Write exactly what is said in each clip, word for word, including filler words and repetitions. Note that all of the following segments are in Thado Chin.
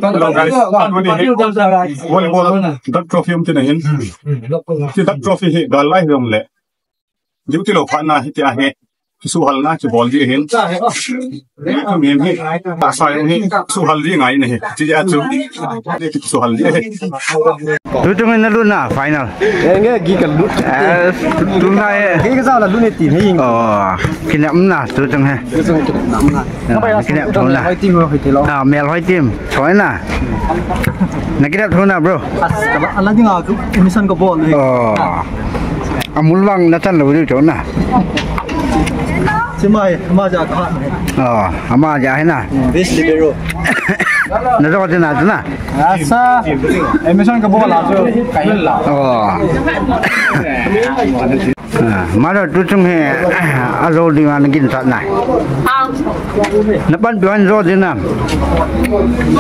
Hello guys, tuni hi volleyball Dutch Trophy um tina hin. Hiche Dutch Trophy hi gal lai hi um le. Duty lou phat na hitia hi kisuhal na kibol ding ahin. Kum hi, tahsa hi kisuhal ding ngai na hi. Hitia chu kisuhal ding ahi. Tuchung hin nalut na final. Enge, gi kalut. Eh, tu, tu na e. Gi kajao la lut ne ti hi. Oh, kinep na tuchung hi. Kinep thou na. Hoi team, hoi team. Ah, Melhoi team. Choi na. Na kinep thou na, bro. As, ala, ala dinga chu emission kabol ni. Oh. Amul vang nachan lou diu chu na. Chimai, ama ja ka. Oh, ama ja hi na. This libero. Najo ding na chu na. Asa. Emission kabol a chu kahil la. Oh. Ah, maro tuchung hi, ah, ajo ding a nagin sat nai. Ang. Napanpi hon jo ding nam.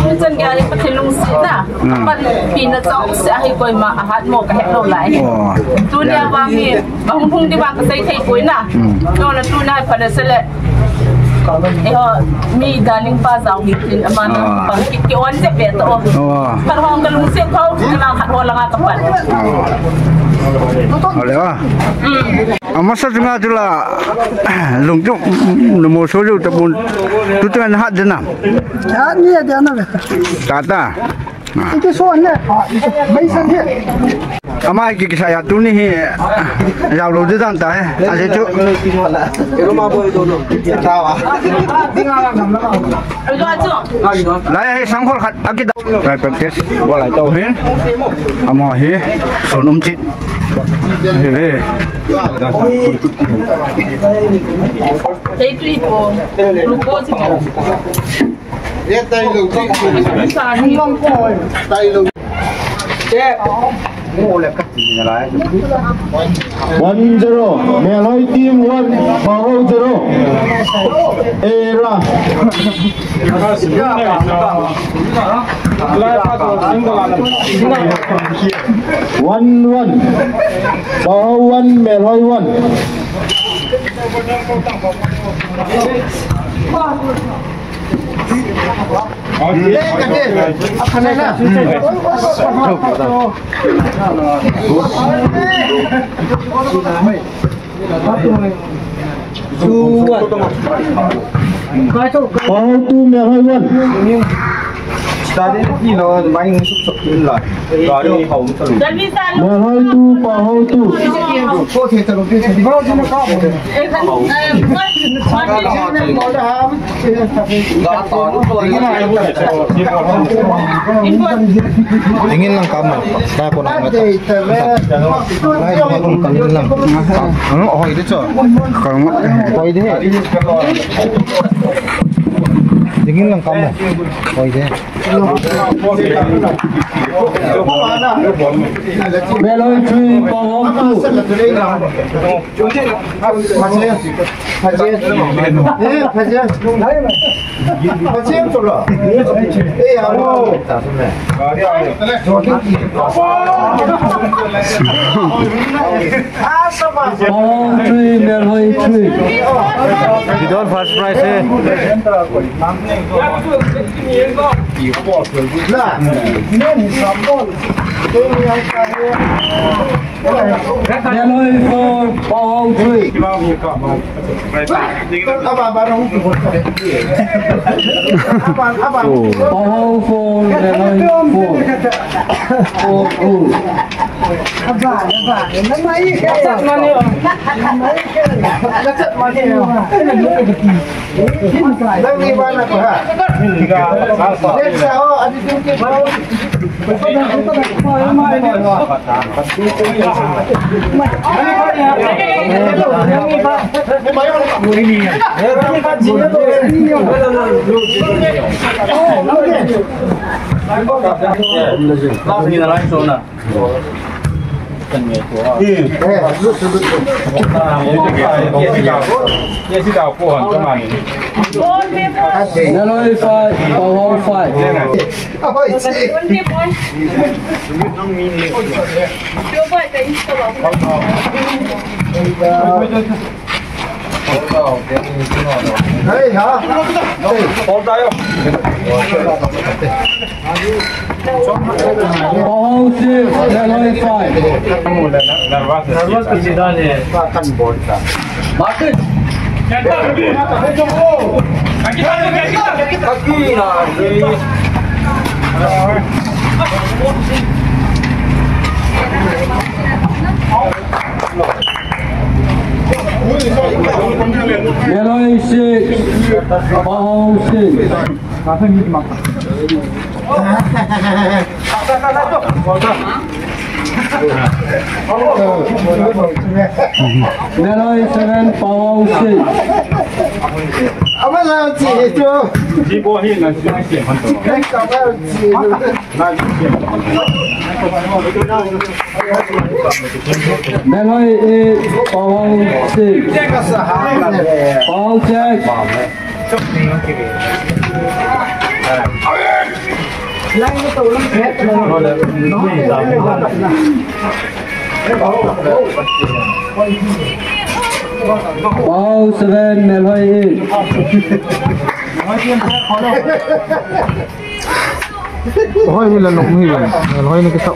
Tuchan gari Pathen lungsetna. Hmm. Panpi na chong se ahi koima ahat mo kahet lou lai. Oh. Tunia vang hi, mahung hung ding vang kasei thei poi na. Hmm. Nona tuna pha na sele. Eh, mi darling pa jao hi tin ama na. Ah. Bang ki, ki on je be to. Oh. Khat hong kalungset kho, khat hong langa kapan. Oh. Ole wa. Hmm. Amasa chunga chula lungchu numo soju tapun tutu na hat dena. Ya ni ya dena. Tata. Ike so ne. Mai san he. Ama ki kisa ya tuni hi. Ya lo de dan ta he. Aje chu. Roma boy do no. Tawa. Lai he sang khol khat akida. Lai practice. Bo lai to hin. Ama hi. Sonum chit. He he. Tei tui po, glucose po. Ye tai lo, tai lo. Tai lo. One zero. Melhoi team one, Pahou zero. Era. One one. Pahou one, Melhoi one. Two one. Pahou two, Melhoi one. Melhoi two, Pahou two. Dingin lang kamo. Dai ko na mata. Dai ko na kamo lang. Ano, okay, dito. Kamo. Okay, dito. Dingin lang kamo. Okay, dito. Melhoi three, Pahou two. Pahou three, Melhoi three. Bidon first prize hai. Melhoi four, Pahou three. Pahou four, Melhoi four. Four two. Mehloi five, Pahong five. Pahong six, Mehloi five. Mehloi six, Pahong six. Mehloi seven, Pahong six. Mehloi eight, Pahong six. Pahong check. Pahong seven, Mehloi eight. Hoi, hila nok mi bang. Hoi, ni kita.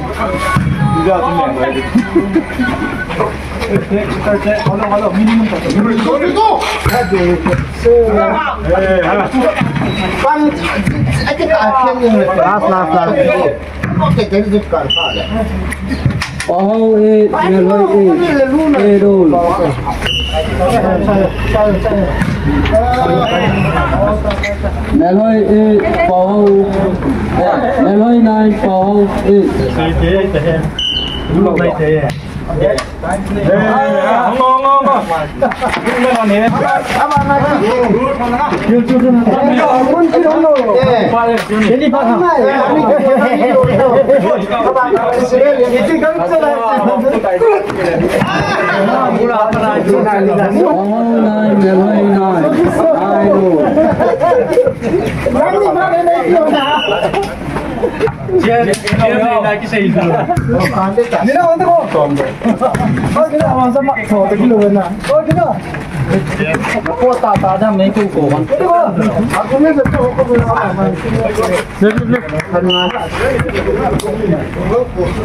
Last, last, last. Pahong eight, Mehloi eight. Eight all. Mehloi eight, Pahong. Mehloi nine, Pahong eight.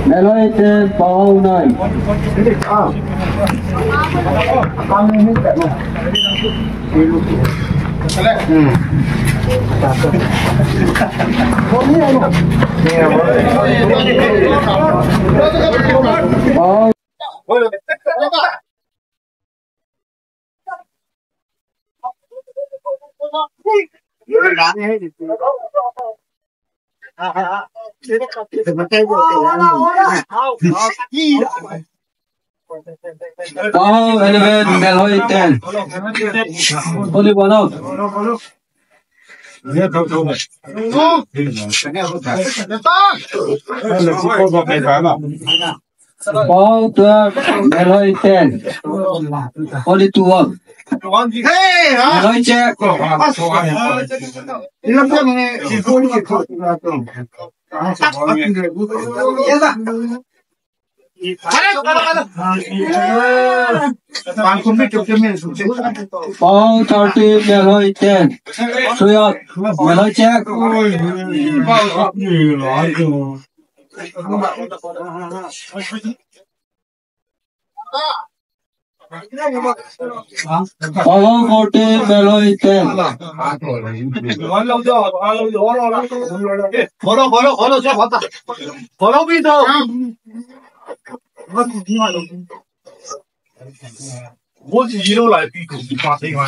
Mehloi ten, Pahong nine. Pahong. Pahong eleven, Mehloi ten. Only one out. Pahong twelve, Mehloi ten. Only two out. Mehloi check. Pahong thirteen, Mehloi ten. Three out. Mehloi check. Pahong fourteen, Mehloi ten. Follow, follow, follow, follow, follow.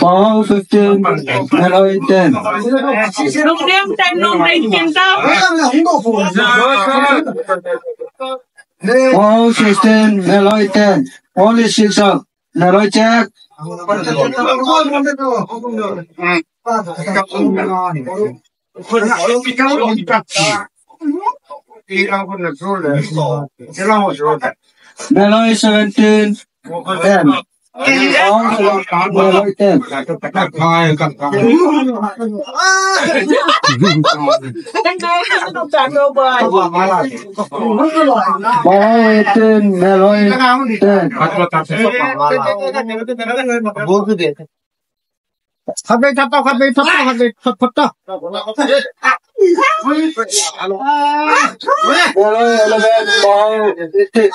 Pahong fifteen, Mehloi ten. Pahong sixteen, Mehloi ten. Only six out. Mehloi check. Meilhei seventeen, ten. Meilhei ten. Paho eighteen, Meilhei ten. Khat bei, khat to, khat bei, khat to, khat bei, khat, khat to. Meilhei eleven, Paho eighteen.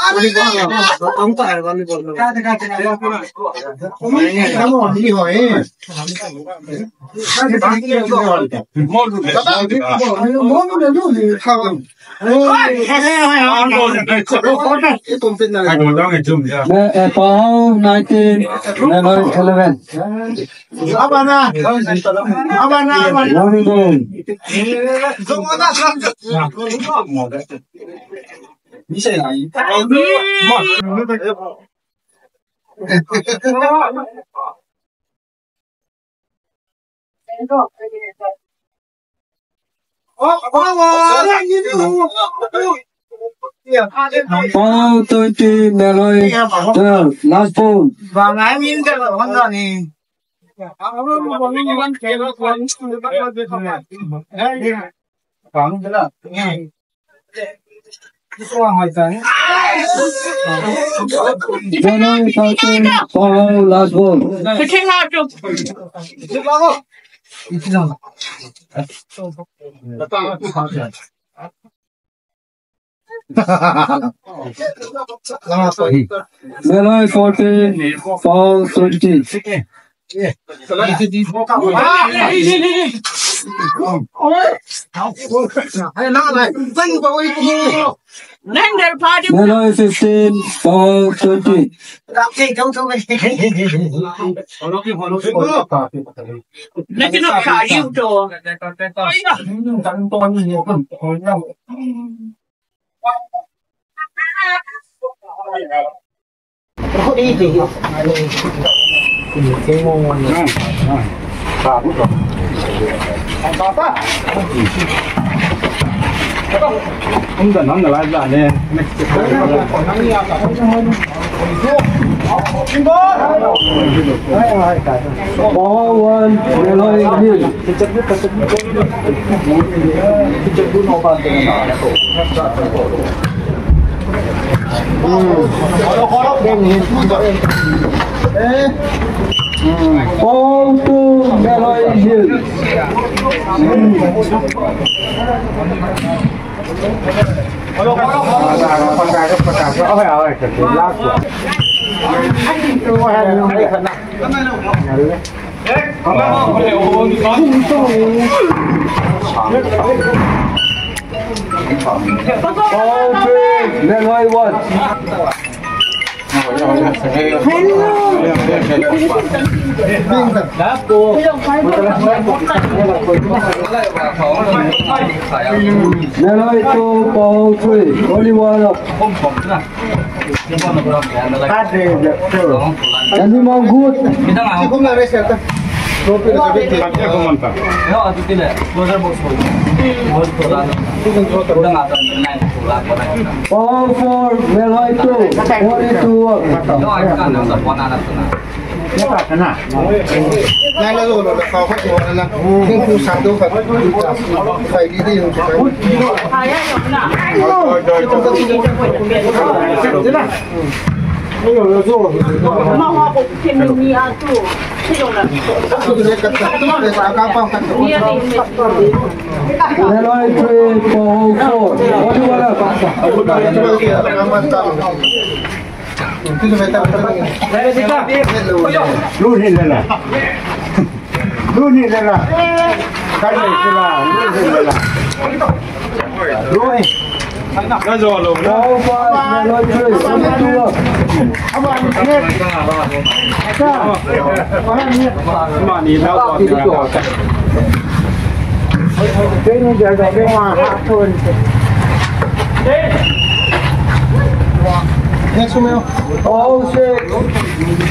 Me-, eh, Paho nineteen, Meilhei eleven. Abana. Abana, abana. Morning, morning. Paho twenty, Meilhei twelve, last ball. Meilhei thirteen, Paho last ball. Meilhei fourteen, Paho twenty. Meilhei fifteen, Paho twenty. Paho one, Meilhei nil. Paho two, Meilhei nil. Paho three, Meilhei one. Meilhei two, Paho three, only one up. Andy Mangkut. Paho four, Meilhei two, forty-two up. Meilhei three, Paho four. What do you want? Lu hin le la. Lu hin le la. Kan le la. Lu hin le la. Lu hin. Ka jo lo na. Paho five, Meilhei three. Seventy-two up. Mani na. Next one. Paho six,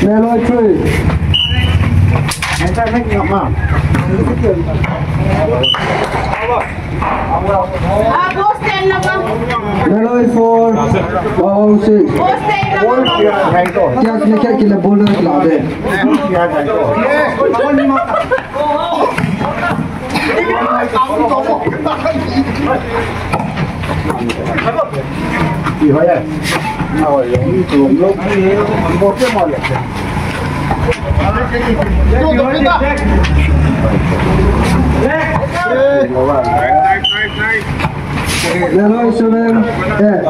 Meilhei three. Melhoi four, Pahou six. Kias me kya kila bol na kila de. Melhoi seven, eh,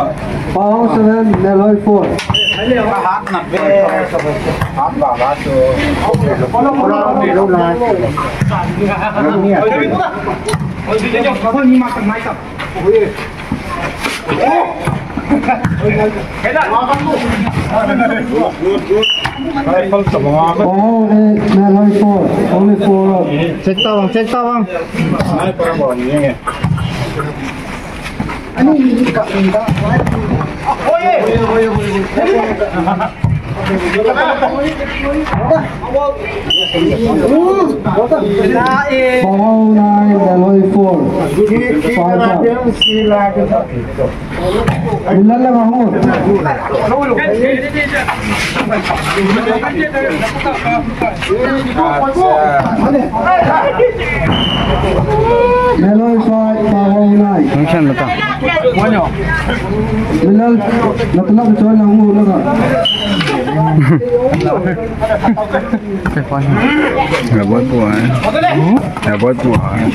Pahou seven, Melhoi four. Pahou eight, Melhoi four, only four up. Check tawang, check tawang. Pahou nine, Melhoi four. Five up. Milal le Mahmud. Melhoi five, Pahou nine. Function bata. Milal, natna bichon na Mahmud na. Rabot po eh. Rabot po eh.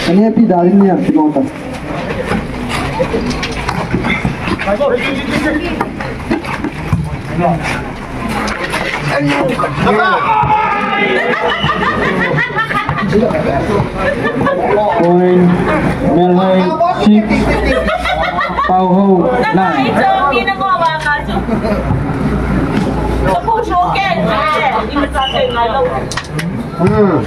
Ani pi dari ni pi mo ta. Point, Melhoi six, Pahou nine. Hmm.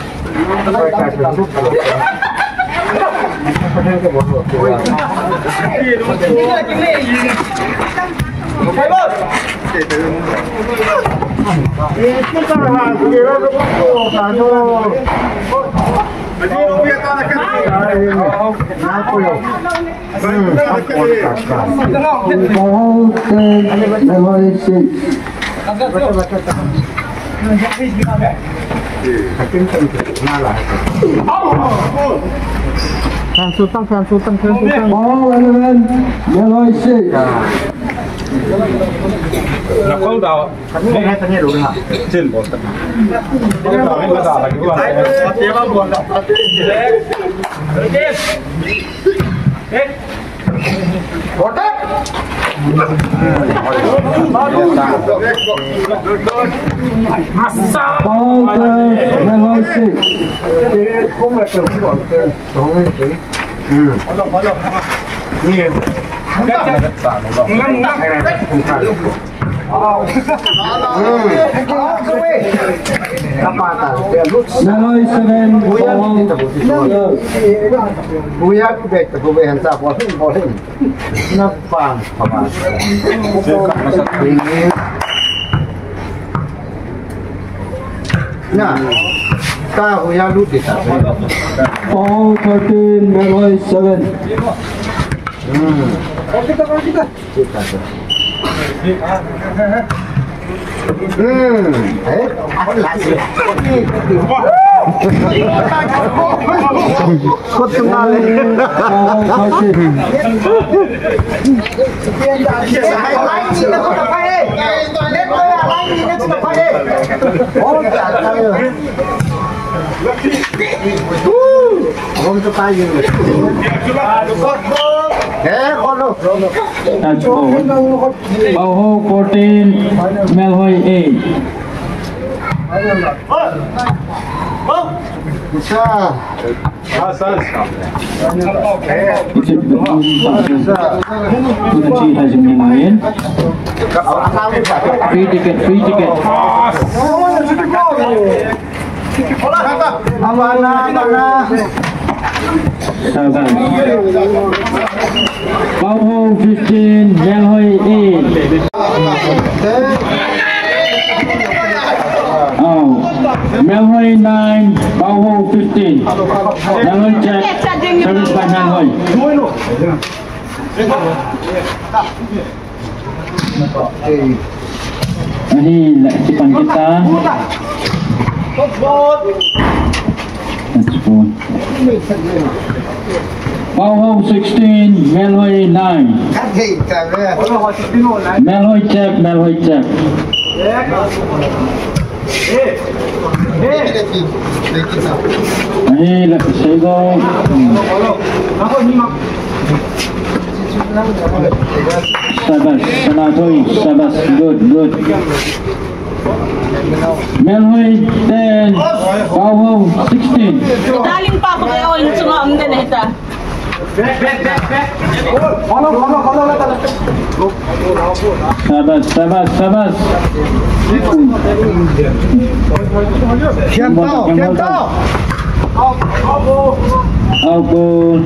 Pahou ten, Melhoi six. Phan sutang, phan sutang, phan sutang. Pahou eleven, Melhoi six. Nakol daw. Chin bol ta. Pahou ten, Melhoi six. Melhoi seven, Pahou. Buya ku bek ta bu be han sa bo hin bo hin. Na pang pa ba. Na. Ta hu ya lu ti ta. Pahou thirteen, Melhoi seven. Hmm. Hmm. Eh? Pahou fourteen, Melhoi eight. Free ticket, free ticket. Pahou fifteen, Melhoi eight. Oh. Melhoi nine, Paoho fifteen. Melhoi check, service by Melhoi. Ahi, la, kipan kita. That's good. Paoho sixteen, Melhoi nine. Melhoi check, Melhoi check. Ahi, la, sego. Sabas, Sanathoi, sabas, good, good. Melhoi ten, Paoho sixteen. Darling pa ko kaya all chunga umden hita. Sabas, sabas, sabas. Kian tao, kian tao. Out goal.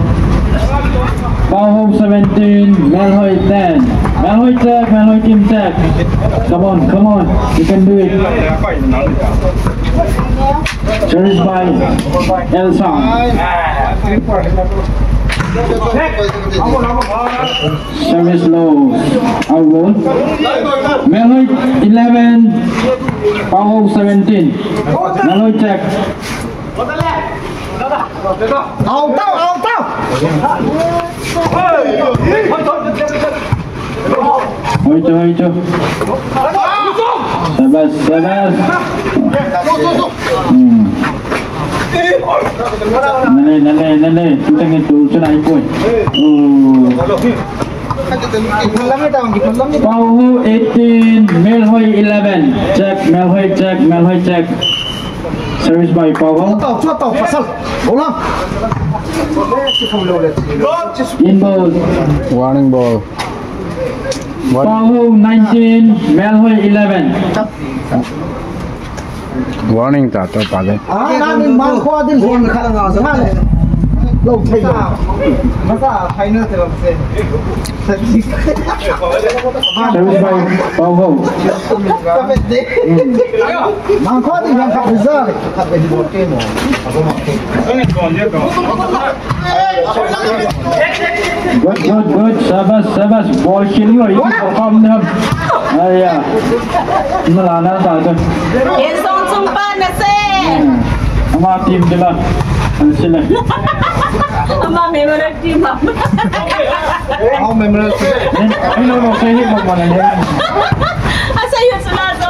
Paoho seventeen, Melhoi ten. Melhoi check, Melhoi team check. Come on, come on. You can do it. Service by Elsa. Service low. Out goal. Melhoi eleven, Paoho seventeen. Melhoi check. Out, out, out, out. Hoito, hoito. Sabas, sabas. Hmm. Nale, nale, nale. Tu tangi tu, tu nai poi. Oh. Paoho eighteen, Melhoi eleven. Check, Melhoi check, Melhoi check. Service by Paoho. Tao, tao, pasal. Bola. In ball. Warning ball. What? Paoho nineteen, Melhoi eleven. Warning ta, to pale. Ah, na ni man ko din hon khala nga sa. Lo thei. Masa final te lo se. Service by Paoho. Man ko din yang khat result. Good, good, good. Sabas, sabas. Ball kill lo. Iti ko kam na. Aya. Nala na ta to. Yen song sung pa na se. Ama team kila. Ang sila. Ama memorial team. Ama memorial team. Ni, ni no no, sa hi mo mana ni. Asa yun sa nasa.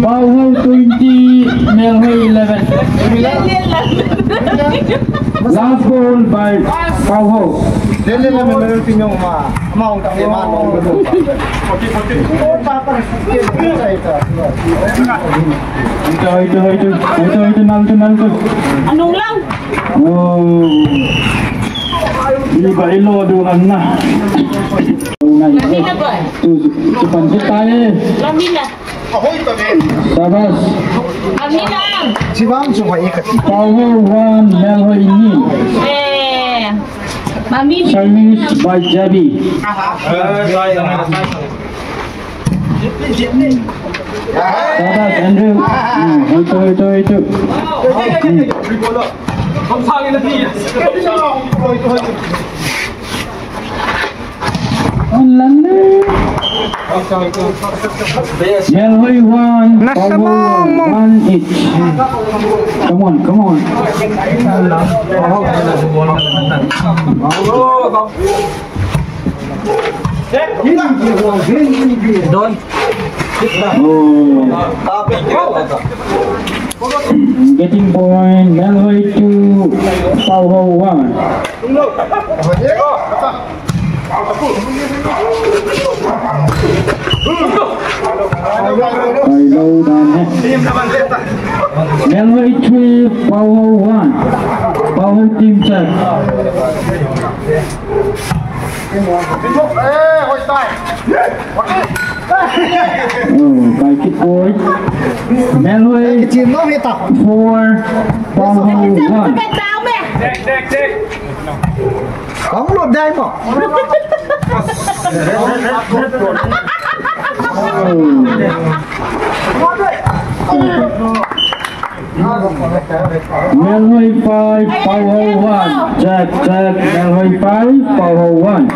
Paoho twenty, Melhoi eleven. Last goal by Paoho. Ito, ito, ito, ito, ito, nalto, nalto. Anong lang? Oh. Iba ilo do ang na. Lamina ba? Tu, tu pansit tayo. Lamina. Sabas. Lamina. Si Bang Sung ay ikat. Paoho one, Melhoi ni. Eh. Mami. Service by Jabi. Sabas, Andrew. Hmm, ito, ito, ito. Hmm. Ang landi. Melhoi one, Paoho one each. Come on, come on. Don. Oh. Getting point, Melhoi two, Paoho one. Melhoi three, Paoho one. Paoho team check. Oh, by kick point. Melhoi four, Paoho one. Kong lo dai mo. Oh. Melhoi five, Paohou one. Check, check. Melhoi five, Paohou one.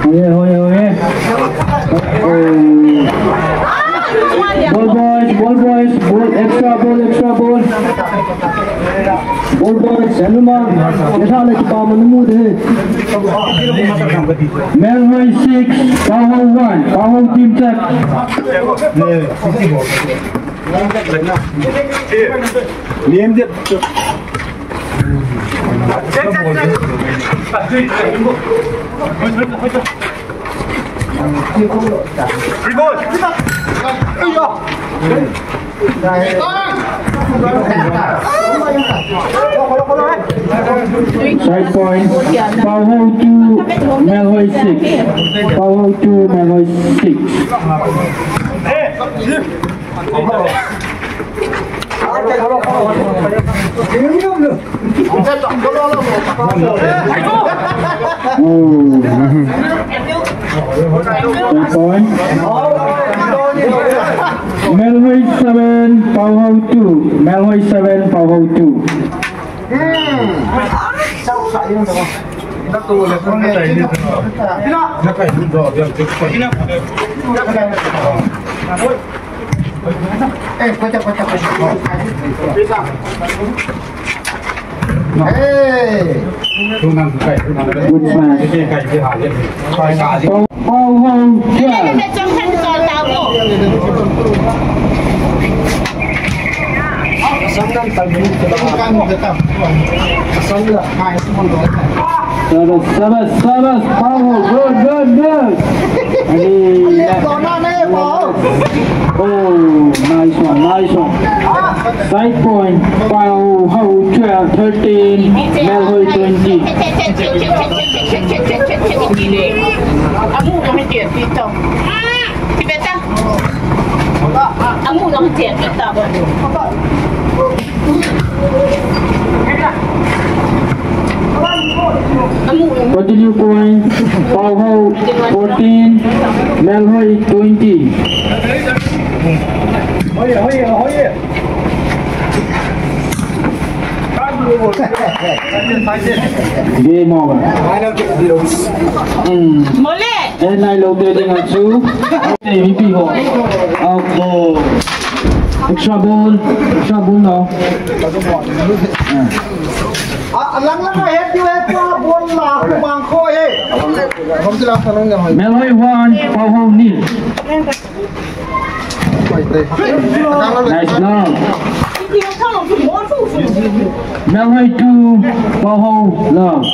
Hoye, hoye, hoye. Oh. Ball boys, ball boys, ball, extra ball, extra ball. Ball boys, Hanuman. Yatha le kipa manu mu de. Melhoi six, Paohou one, Paohou team check. Side point. Paohou two, Melhoi six. Paohou two, Melhoi six. Ooh. Three point. Melhoi seven, Paohou two. Melhoi seven, Paohou two. Hey. Good match. Paohou twelve. Sabas, sabas, sabas, Paohou. Good, good, good. Ani, oh, nice one, nice one. Side point, Paohou twelve, thirteen, Melhoi twenty. Continue point, Paohou fourteen, Melhoi twenty. Game over. Hmm. Mole. Eh, nailou te ding a chu. Te mipi ho. Out ball. Extra ball. Extra ball now. Ah, lang lang a het tiu, het tiu, ball la, ku bang kho he. Melhoi one, Paohou nil. Nice block. Melhoi two, Paohou love.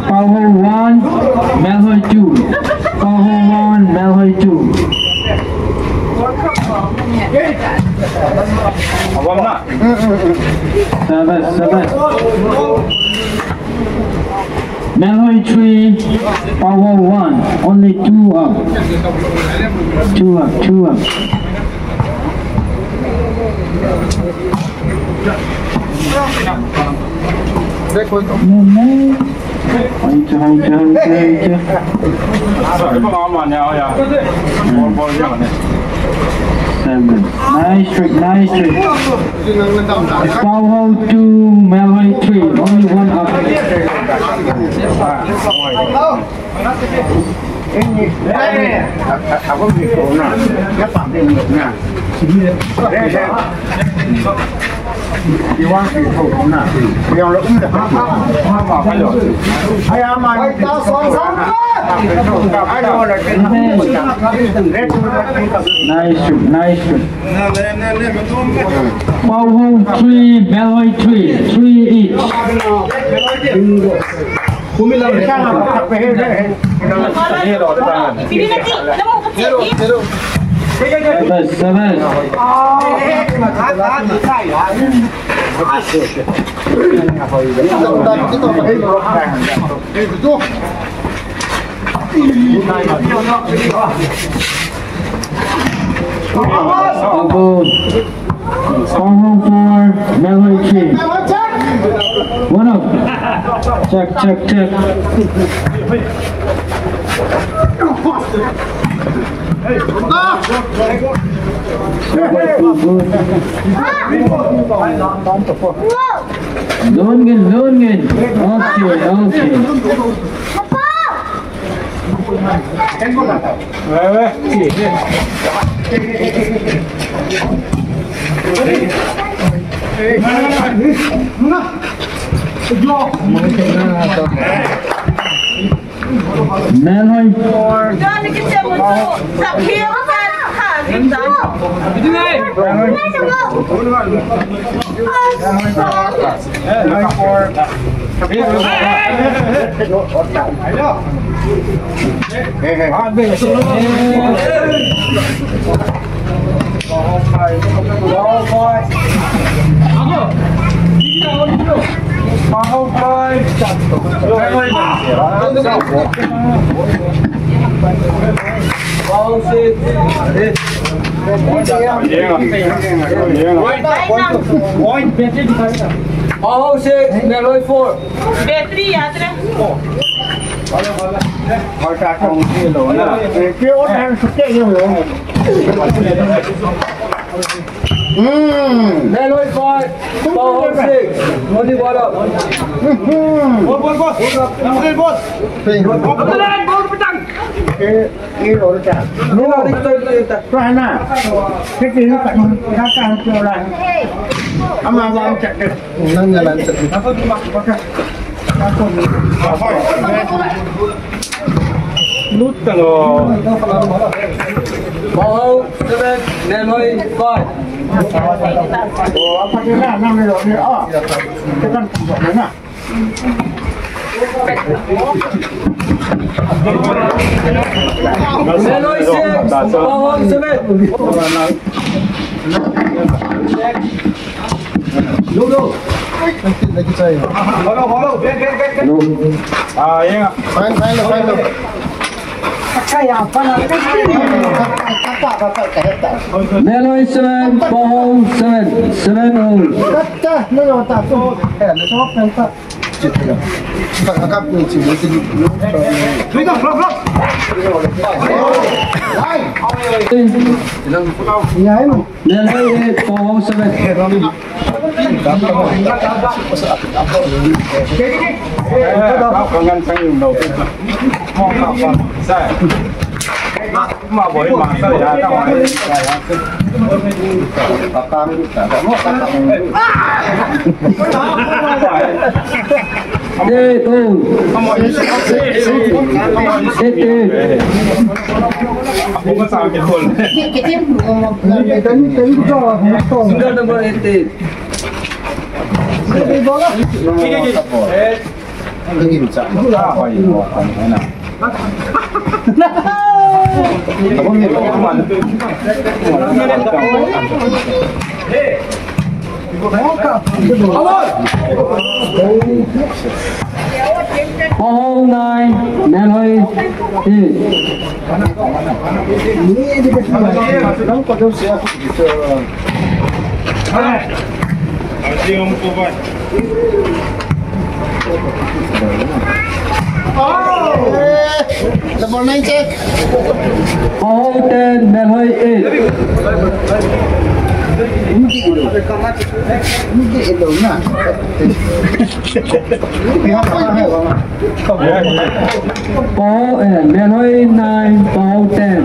Paohou one, Melhoi two. Paohou one, Melhoi two. Sabas, sabas. Melhoi three, Paohou one. Only two up. Two up, two up. Seven. Nice trick, nice trick. Paohou two, Melhoi three. Only one up. Nice shoot, nice shoot. Paohou three, Melhoi three, three each. Seven, seven. Ago. Pahong four, Melhoi three. One up. Check, check, check. Lungin, lungin. Okay, okay. Melhoi four. Pahong six, Melhoi four. Battery याद रहे। Hmm. Melhoi five, Pahong six. Only one up. Hmm. Ball, ball, ball. Ball, ball. Ball, ball, ball. Ni lo ta. Ni lo ta. Tuan na. Kiti ni ka ni ka ka tu la. Ama ba ta. Nang jalan ta. Lut ta lo. Pahong seven, Melhoi five. Oh, apa dia na? Nang ni lo ni. Ah. Tekan tu na. Melhoi six, Pahong seven. Lulu. Lagi saya. Hello, hello. Back, back, back, back. Ah, yeah. Fine, fine, fine. Melhoi seven, Pahong seven, seven all. Melhoi eight, Pahong seven. Eight, oh. Eight, eight. Single number eighteen. Pahong nine, Melhoi eight. Double nine check. Pahong ten, Melhoi eight. Pahong, eh, Melhoi nine, Pahong ten.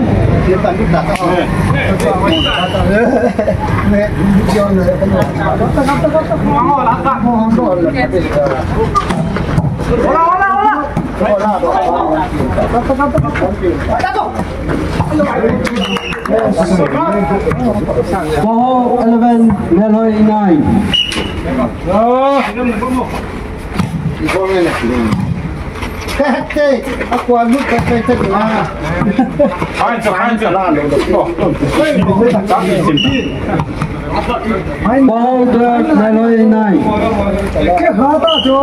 Pahong eleven, Melhoi nine. Te, a kua lut ka kai te na. Hai, hai, hai. Paho third, Melhoi nine. Ke khata cho.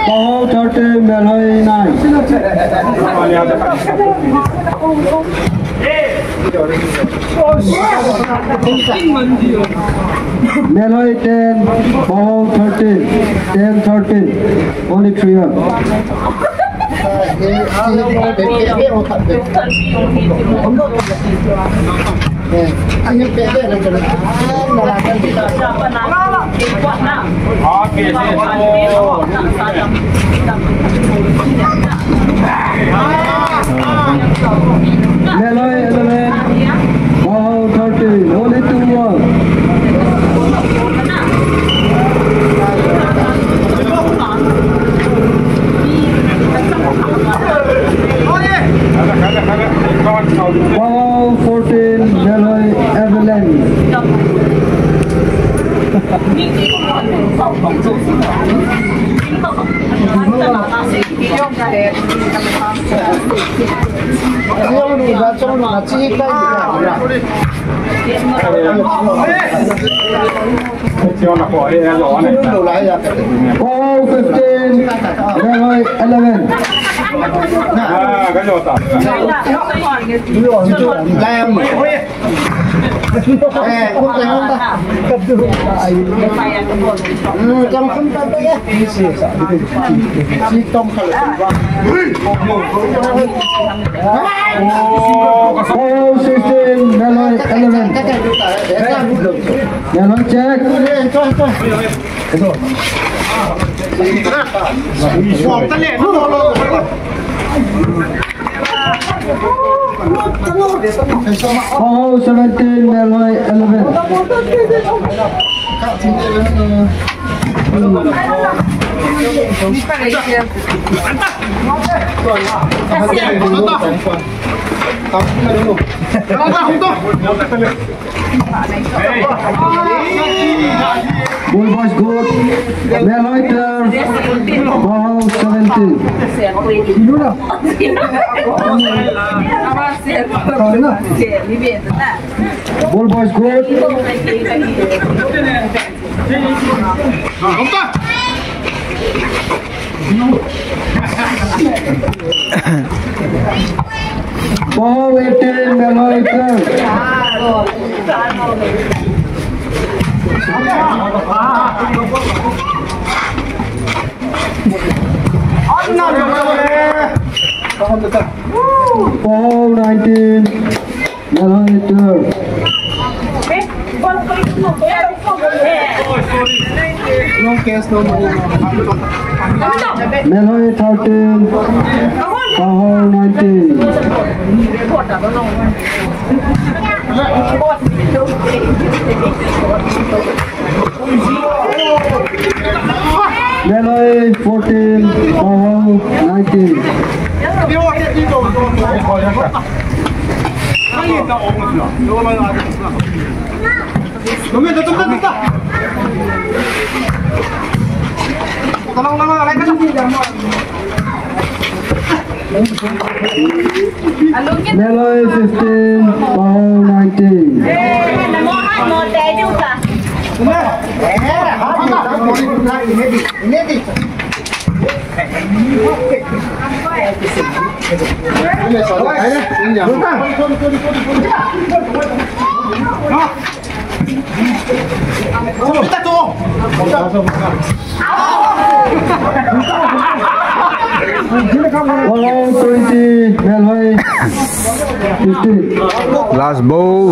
Paho thirteen, Melhoi nine. Melhoi ten, Paho thirteen, ten thirteen, only three up. Melhoi eleven, Paho thirteen, only two more. Paho fourteen, Melhoi eleven. Paho fifteen, Melhoi eleven. Paho sixteen, Melhoi eleven. Melhoi check. Paho seventeen, Melhoi eleven. Ball boys good. Melhoi twelve, Paho seventeen. Ball boys good. Paho eighteen, Melhoi twelve. Paho nineteen, Melhoi twelve. Melhoi thirteen, Paho nineteen. Melhoi fourteen, Paho nineteen. Melhoi fifteen, Paho nineteen. Paho twenty, Melhoi fifteen. Last ball.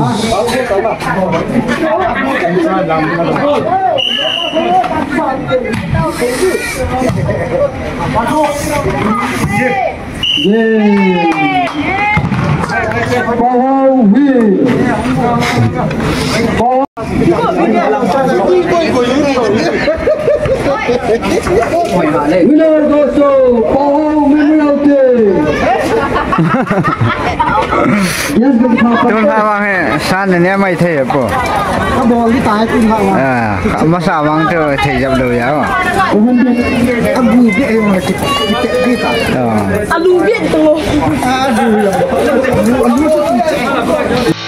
Yay! Paho win! Paho winner goes to Paho Memorial Team. Tun ha vang he, san ne mai thei po. Ka bol di tai tun ha vang. Ah, masa vang te thei jap lou ya. Ka bu bi ai ma ki ki te bi ta. Ah. Alu bi tu. Alu ya. Alu, alu tu.